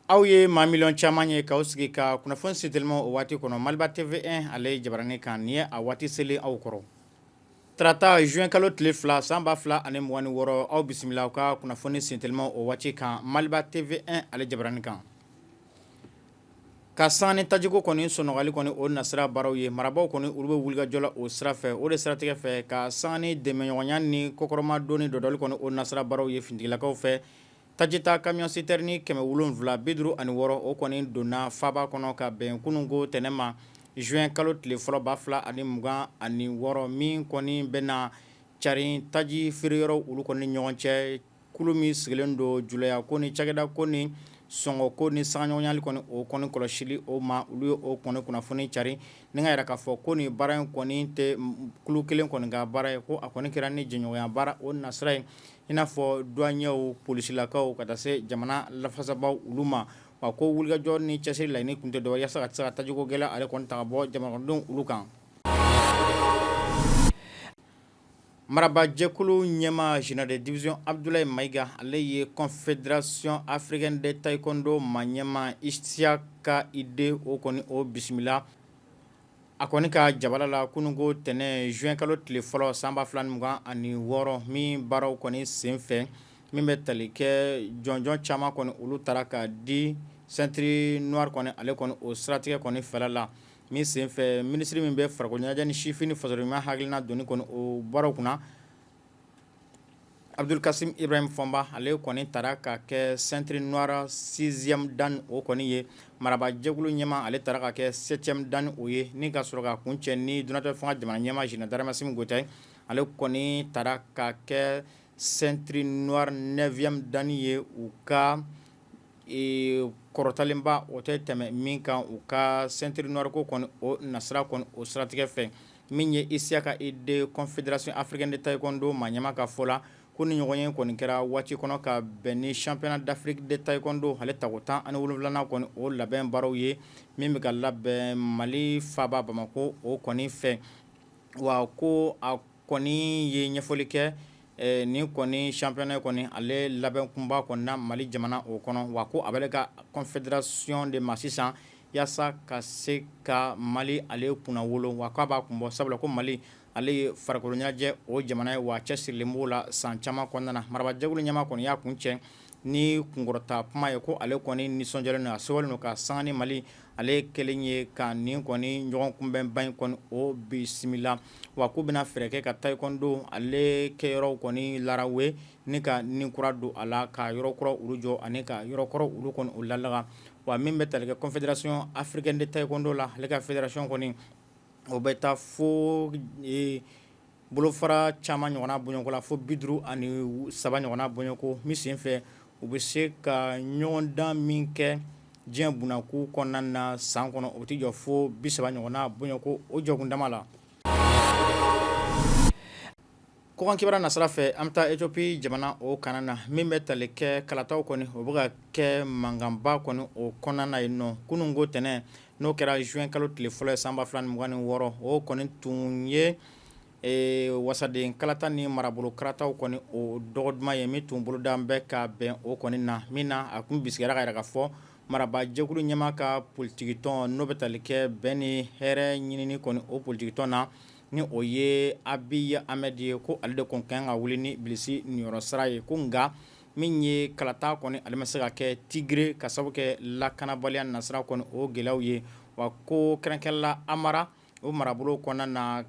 Aw ye maa miliyɔn caman ye k'aw sigi ka kunnafoni senteliman o waati kɔnɔ Maliba TV1 ale jabaranin kan nin ye a waati selen aw kɔrɔ. Tarata juin kalo tile 2 san 2026, aw bisimila aw ka kunnafoni senteliman o waati kan Maliba TV1 ale jabaranin kan. Ka sanga ni tajiko kɔni sɔnɔgɔyali kɔni o nasira baaraw ye, marabaaw kɔni olu bɛ wulikajɔ la o sira fɛ. O de siratigɛ fɛ, ka sanga ni dɛmɛɲɔgɔnya ni kɔkɔrɔmadon ni dɔdɔli kɔni o nasira baaraw ye finitigilakaw fɛ, Tajita camion citerne 756 o kɔni donna faaba kɔnɔ ka bɛn kununko tɛnɛn ma juin kalo tile fɔlɔ 2026, min kɔni bɛna carin taji feere yɔrɔ olu kɔni ni ɲɔgɔn cɛ. Kulu min sigilen don julaya ko ni cakɛda ko ni sɔngɔ ko ni sangaɲɔgɔnyali kɔni o kɔni kɔlɔsili o ma, olu ye o kɔni kunnafoni carin ni ka yira k'a fɔ ko nin baara in kɔni tɛ kulu kelen kɔni ka baara ye, ko a kɔni kɛra ni jɛɲɔgɔnya baara o nasira ye, i n'a fɔ douaniers, polisilakaw ka taa se jamana lafasabaaw olu ma. Wa ko wulikajɔ ni cɛsiri laɲini kun tɛ dɔwɛrɛ yaasa ka se ka tajiko gɛlɛya ale kɔni ta ka bɔ jamanadenw olu kan. Marabaajɛkulu ɲɛmaa général de division Abdoulaye Maïga, ale ye Confédération africaine de taekwondo maa ɲɛmaa Issiaka Idé o kɔni o bisimila a kɔni ka jabala la kununko tɛnɛn juin kalo tile fɔlɔ san 2026, min baaraw kɔni senfɛ min bɛ tali kɛ jɔnjɔn caman kɔni olu taara ka di ceinture noire kɔni ale kɔni o siratigɛ kɔni fɛla la, min senfɛ minisiri min bɛ farikolo ɲɛnajɛ ni sifin ni fasodenɲumanya hakilina donni kɔni o baaraw kunna, Abdoul Kassim Ibrahim Fɔnba, ale kɔni taara ka kɛ ceinture noire sixième dan o kɔni ye. Marabaajɛkulu ɲɛmaa, ale taara ka kɛ septième dan o ye, ni ka sɔrɔ ka kuncɛ ni dunatɔ fanga jamana ɲɛmaa général d'armée Assimi Goïta ye, ale kɔni taara ka kɛ ceinture noire neuvième dan ye. U ka kɔrɔtalenba o tɛ tɛmɛ min kan u ka ceinture noire ko kɔni o nasira kɔni o siratigɛ fɛ. Min ye Issiaka Idé Confédération africaine de taekwondo maa ɲɛmaa ka fɔ la, ko ni ɲɔgɔn ye kɔni kɛra waati kɔnɔ ka bɛn ni championnat d'Afrique de taekwondo ale tako 17nan kɔni o labɛn baaraw ye, min bɛ ka labɛn Mali faaba Bamakɔ o kɔni fɛ. Wa ko a kɔni ye ɲɛfɔli kɛ nin kɔni championnat kɔni ale labɛn kunba kɔni na Mali jamana o kɔnɔ. Wa ko a bɛ ka confédération de ma sisan yaasa ka se ka Mali ale kunnawolo. Wa k'a b'a kun bɔ, sabula ko Mali ale ye farikolo ɲɛnajɛ o jamana ye, wa cɛsirilen b'o la san caman kɔnɔna na. Marabaajɛkulu ɲɛmaa kɔni y'a kuncɛ ni kunkɔrɔta kuma ye ko ale kɔni nisɔndiyalen don, a sewalen don ka sanga ni Mali ale kelen ye ka nin kɔni ɲɔgɔn kunbɛnba in kɔni o bisimila. Wa k'u bɛna fɛɛrɛ kɛ ka taekwondo ale kɛyɔrɔw kɔni larawe ni ka ni kura don a la, ka yɔrɔ kura olu jɔ ani ka yɔrɔ kɔrɔ olu kɔni o lalaga. Wa min bɛ tali kɛ Confédération africaine de taekwondo la, ale ka fédération kɔni o bɛ taa fo bolofara caman ɲɔgɔnna bɔɲɔgɔnko la, fo 53 ɲɔgɔnna bɔɲɔgɔnko, min senfɛ u bɛ se ka ɲɔgɔndan min kɛ diɲɛ bunakun kɔnɔna na san kɔnɔ, o tɛ jɔ fo 30 ɲɔgɔnna bɔɲɔgɔnko o jɔkun dama la. Kɔkan kibaruya nasira fɛ, an bɛ taa Ethiopie jamana o kana na, min bɛ tali kɛ kalataw kɔni o bɛ ka kɛ mankanba kɔni o kɔnɔna na yen nɔ. Kununko tɛnɛn, n'o kɛra juin kalo tile fɔlɔ ye san 2026, o kɔni tun ye wasaden kalata ni marabolo kalataw kɔni o dɔgɔ duman ye, min tun boloda bɛ ka bɛn o kɔni na, min na a tun bisigiyara ka yira k'a fɔ marabaajɛkulu ɲɛmaa ka politikitɔn, n'o bɛ tali kɛ bɛn ni hɛrɛ ɲinini kɔni o politikitɔn na, ni o ye Abiy Ahmed ye, ko ale de kɔni ka kan ka wuli ni bilisi niyɔrɔ sara ye. Ko nka min ye kalata kɔni ale ma se ka kɛ Tigré ka sababu kɛ lakanabaliya nasira kɔni o gɛlɛyaw ye. Wa ko kɛrɛnkɛrɛnla Amara o marabolo kɔnɔna na,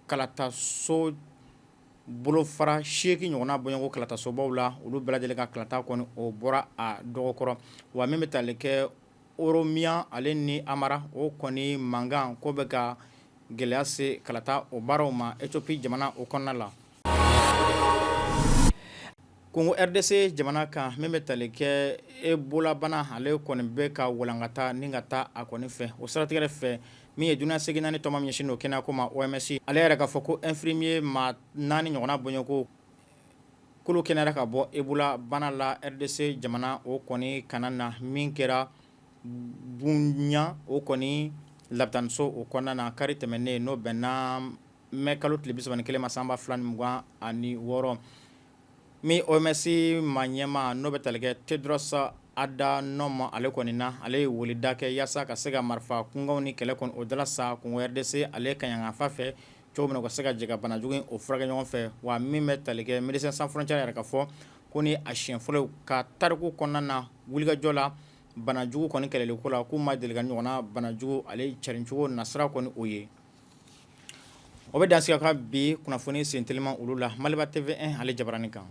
kalataso bolofara 8 ɲɔgɔnna bɔɲɔgɔnko kalatasobaw la, olu bɛɛ lajɛlen ka kalata kɔni o bɔra a dɔgɔkɔrɔ. Wa min bɛ tali kɛ Oromia ale ni Amara o kɔni mankan ko bɛ ka gɛlɛya se kalata o baaraw ma Ethiopie jamana o kɔnɔna la. Congo RDC jamana kan, min bɛ tali kɛ Ebola bana ale kɔni bɛ ka walankata ni ka taa a kɔni fɛ. O siratigɛ fɛ, min ye dunya seleke naani tɔnba min ɲɛsinnen don kɛnɛya ko ma, OMS, ale yɛrɛ k'a fɔ ko infirmier maa 4 ɲɔgɔnna bɔɲɔgɔnko k'olu kɛnɛyara ka bɔ Ebola bana la RDC jamana o kɔni kana na, min kɛra Bunia o kɔni lapitaniso o kɔnɔna na kari tɛmɛnen, n'o bɛnna mai kalo tile 31 ma san 2026. Min OMS maa ɲɛmaa, n'o bɛ tali kɛ Tedros Adhanom ale kɔni na, ale ye weleda kɛ yaasa ka se ka marifa kunkanw ni kɛlɛ kɔni o dala sa Congo RDC ale kaɲanganfa fɛ cogo min na u ka se ka jɛ ka banajugu in o furakɛ ɲɔgɔn fɛ. Wa min bɛ tali kɛ Médecins Sans Frontières yɛrɛ ka fɔ ko ni a siɲɛ fɔlɔ ka tariku kɔnɔna na wulikajɔ la banajugu kɔni kɛlɛli ko la, k'u ma deli ka ɲɔgɔnna banajugu ale carincogo nasira kɔni o ye. O bɛ dan sigi ka bi kunnafoni sen teliman olu la Maliba TV1 ale jabaranin kan.